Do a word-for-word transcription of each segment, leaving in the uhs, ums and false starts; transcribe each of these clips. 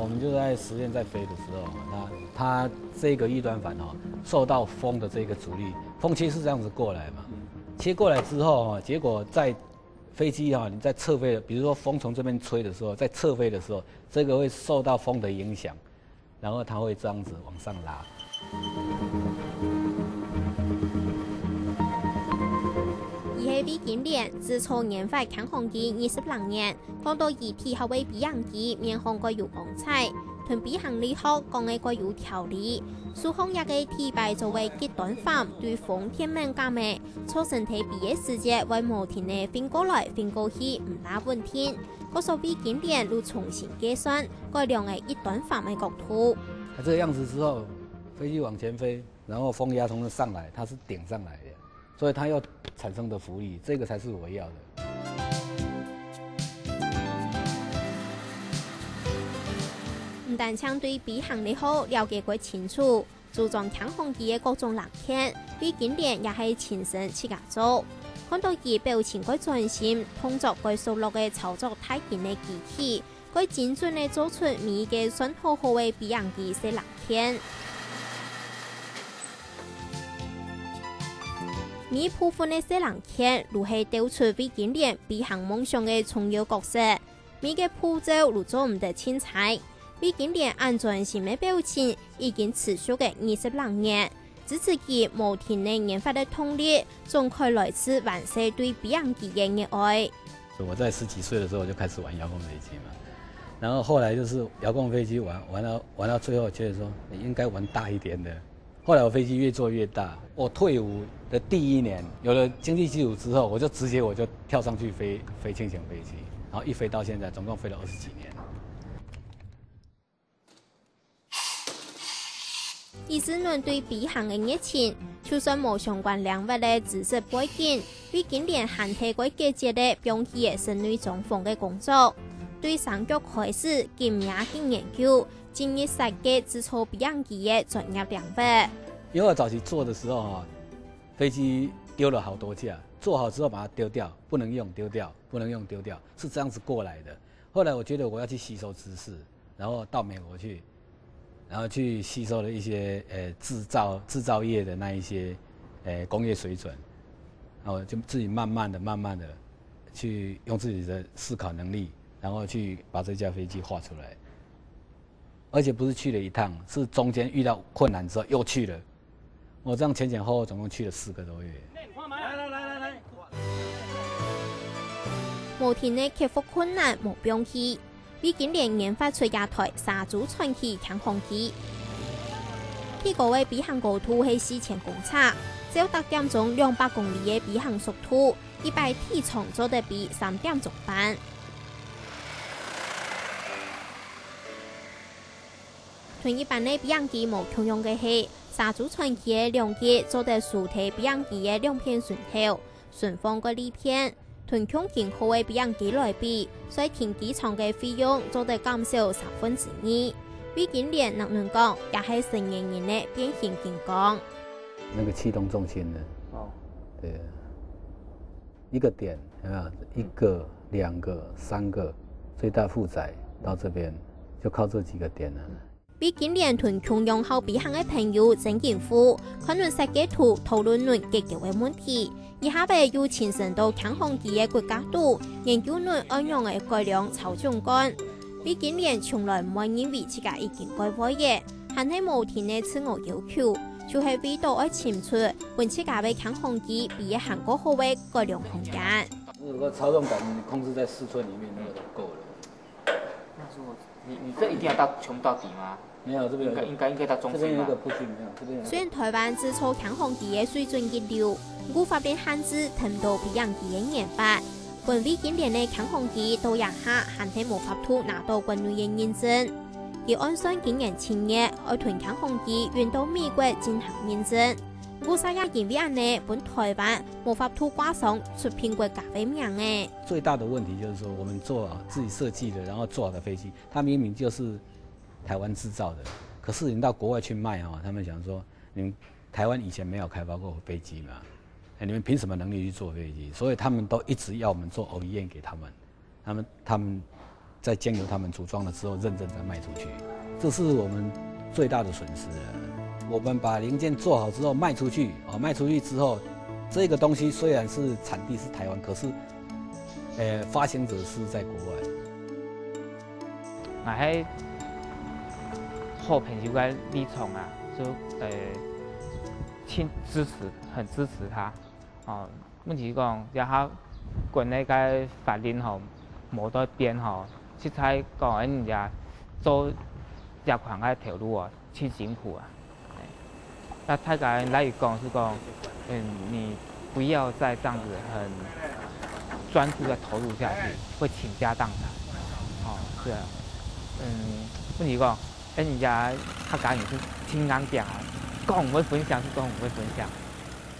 我们就在实验在飞的时候，那它这个翼端帆哦，受到风的这个阻力，风切是这样子过来嘛，切过来之后哦，结果在飞机哈，你在侧飞的，比如说风从这边吹的时候，在侧飞的时候，这个会受到风的影响，然后它会这样子往上拉。佢係魏金蓮，製造研發輕航機二十六年，講到佢第一架个飛行機面項蓋有光彩，同飛行力學講个蓋有條理。手項這个第一擺做个翼端帆對風天猛感个，造成在飛个時節會無停个飛過來飛過去，毋罅穩定。故所魏金蓮就重新計算，改良个翼端帆个角度。它这个样子之后，飞机往前飞，然后风压从那上来，它是顶上来的，所以它要产生的浮力，这个才是我要的。毋單淨對飛行力學了解蓋清楚，組裝輕航機个各種零件，魏金蓮也係親身自家做。看到佢表情蓋專心，動作蓋熟絡个操作大型个機器，蓋精準个做出每一个算好好个飛行機細零件。每一部分个細零件，就係鬥出魏金蓮飛行夢想个重要角色。每个步驟就做毋得凊彩。魏金蓮恁專心个表情，已經持續个二十零年，支持佢無停个研發个動力，總係來自萬歲對飛行機个熱愛。我在十几岁的时候就开始玩遥控飞机嘛，然后后来就是遥控飞机玩玩到玩到最后，觉得说你应该玩大一点的。后来我飞机越做越大，我退伍的第一年有了经济基础之后，我就直接我就跳上去飞飞轻型飞机，然后一飞到现在，总共飞了二十几年。一直面對飛行个熱情，就算無相關領域个知識背景，魏金蓮還係蓋積極个放棄个室內裝潢个工作，對生腳開始緊摸緊研究，進入設計製造飛行機个專業領域。因为我早期做的时候啊，飞机丢了好多架，做好之后把它丢掉，不能用丢掉，不能用丢掉，是这样子过来的。后来我觉得我要去吸收知识，然后到美国去，然后去吸收了一些呃制造制造业的那一些呃工业水准，然后就自己慢慢的、慢慢的去用自己的思考能力，然后去把这架飞机画出来。而且不是去了一趟，是中间遇到困难之后又去了。我这样前前后后总共去了四个多月。来来来来来，無停个克服困難，無放棄。魏金蓮研發出這台沙洲傳奇輕航機。起高个飛行高度係四千公尺，照逐點鐘兩百公里个飛行速度，一擺體重做得飛三點鐘半。同一般个飛行機無共樣个係，沙洲傳奇个兩翼做得收在飛行機个兩片脣頭，脣方个利片，同共型號个飛行機來比，在停機場个費用做得減少三分之二。魏金蓮能能講，也係成年人个變形金剛。那个气动重心呢？哦，对，一个点有没有？一个、两个、三个，最大负载到这边，就靠这几个点了。魏金蓮同共樣好飛行个朋友曾景富，看等設計圖討論等結構个問題，一下仔又親身到輕航機个骨架肚，研究等愛仰仔改良操縱桿。魏金蓮從來毋會認為自家已經蓋會仔，還係無停个自我要求，就係為著愛尋出分自家个輕航機比个還過好个改良空間。如果操纵杆你控制在四寸以内，那个就够了。那如果你你这一定要到全部到底吗？没有，这边有一个，应该应该应该到中心吧。这边有一个 push，没有，这边有一个。虽然台灣製造輕航機个水準一流，毋過法律限制忒多飛行機个研發，分魏金蓮个輕航機到這下還係無法度拿到國內个認證。佢按算今年七月愛同輕航機運到美國進行認證。毋過，煞也因為恁呢，分台灣無法度掛上出品國家个名仔。最大的问题就是说，我们做好自己设计的，然后做好的飞机，它明明就是台湾制造的，可是你到国外去卖哦，他们想说，你们台湾以前没有开发过飞机嘛？哎，你们凭什么能力去做飞机？所以他们都一直要我们做 O E M 给他们，他们他们再經由他們組裝了之後，認證再賣出去，這是我們最大的損失了。我們把零件做好之後賣出去，啊，賣出去之後，這個東西雖然是產地是台灣，可是，呃，發行者是在國外。𠊎係好朋友个立場啊，就，呃，盡支持，很支持他。哦，問題講，這下國內个法令吼，無在變吼，實在講，人家做這款个頭路哦，盡辛苦啊。哎，那大家來講是講，嗯，你不要再這樣子很專注的投入下去，會傾家蕩產。哦，是啊，嗯，問題講，哎，人家客家人是盡硬頸啊，講毋會分享是講毋會分享，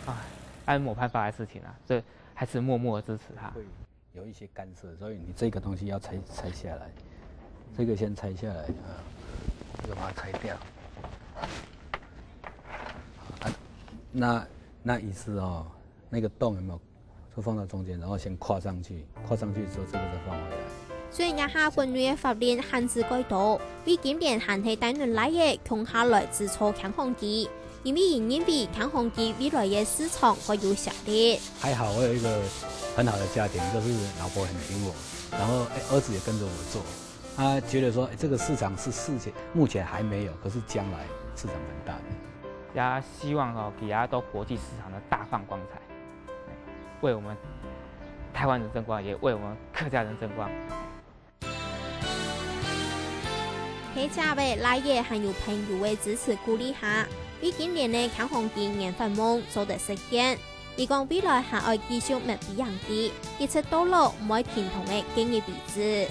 啊，哎，沒辦法的事情啊，所以還是默默的支持他。會有一些干涉，所以你這個東西要拆，拆下來，這個先拆下來啊，這個把它拆掉。啊，那，那椅子哦，那個洞有沒有，就放到中間，然後先跨上去，跨上去之後這個再放回來。雖然這下國內个法令限制較多，為今年還係帶等倈仔共下來製造輕航機，因為佢認為輕航機未來个市場會有潛力。還好我有一個很好的家庭，就是老婆很挺我，然後，哎，兒子也跟著我做。他覺得說，哎，這個市場是世界，目前還沒有，可是將來市場很大的。也希望哦，佢也到國際市場个大放光彩，哎，為我們台灣人爭光，也為我們客家人爭光。在這位倈仔還有朋友个支持鼓勵下，為今年个輕航機研發夢做得實現。佢講未來還愛繼續覓飛行機，一直到老毋會停動个建議為止。